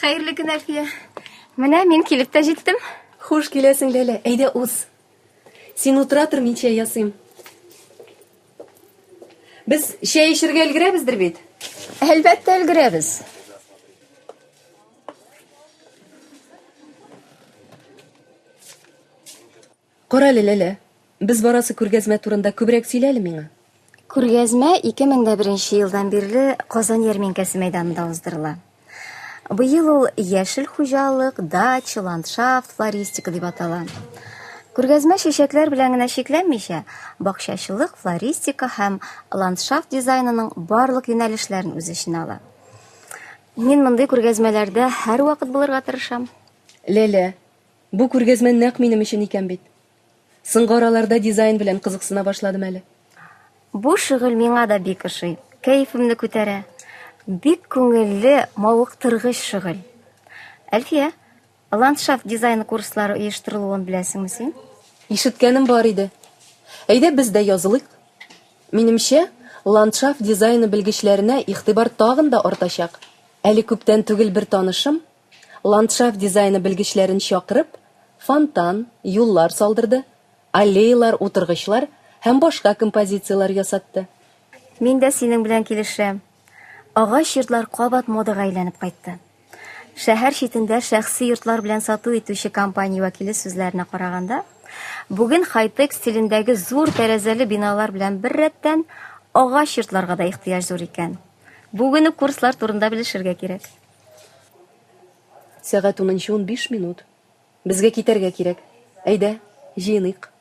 Хәерле көн, Әлфия. Менә мин килеп тә җиттем. Хуш киләсең, Ләлә. Әйдә, уз. Син утыра тор, мин чәй ясыйм. Без чәй эчергә өлгерәбездер бит? Әлбәттә, өлгерәбез. Карале, Ләлә, без барасы күргәзмә турында күбрәк сөйлә әле миңа. Күргәзмә 2001 елдан бирле Казан ярминкәсе мәйданында уздырыла. Быел ул Яшел хуҗалык, дача, ландшафт, флористика дип атала. Күргәзмә чәчәкләр белән генә чикләнмичә, бакчачылык, флористика һәм ландшафт дизайнының барлык юнәлешләрен үз эченә ала. Мин мондый күргәзмәләрдә һәрвакыт булырга тырышам. Ләлә, бу күргәзмә нәкъ минем өчен икән бит. Соңгы араларда дизайн белән кызыксына башладым әле. Бу шөгыль миңа да бик ошый, кәефемне күтәрә. Бик күңелле, мавыктыргыч шөгыль. Әлфия, ландшафт дизайны курслары оештырылуын беләсеңме син? Ишеткәнем бар иде. Әйдә без дә язылыйк. Минемчә, ландшафт дизайны белгечләренә игътибар тагын да артачак. Әле күптән түгел бер танышым, ландшафт дизайны белгечләрен чакырып, фонтан, юллар салдырды, аллеялар, утыргычлар һәм башка композицияләр ясатты. Мин дә синең белән килешәм. Агач йортлар кабат модага әйләнеп кайтты. Шәһәр читендә шәхси йортлар белән сату итүче компания вәкиле сүзләренә караганда, бүген хай-тек стилендәге зур тәрәзәле биналар белән беррәттән агач йортларга да ихтыяҗ зур икән. Бүген үк курслар турында белешергә кирәк. Сәгать унынчы 15 минут. Безгә китәргә кирәк. Әйдә, җыеныйк.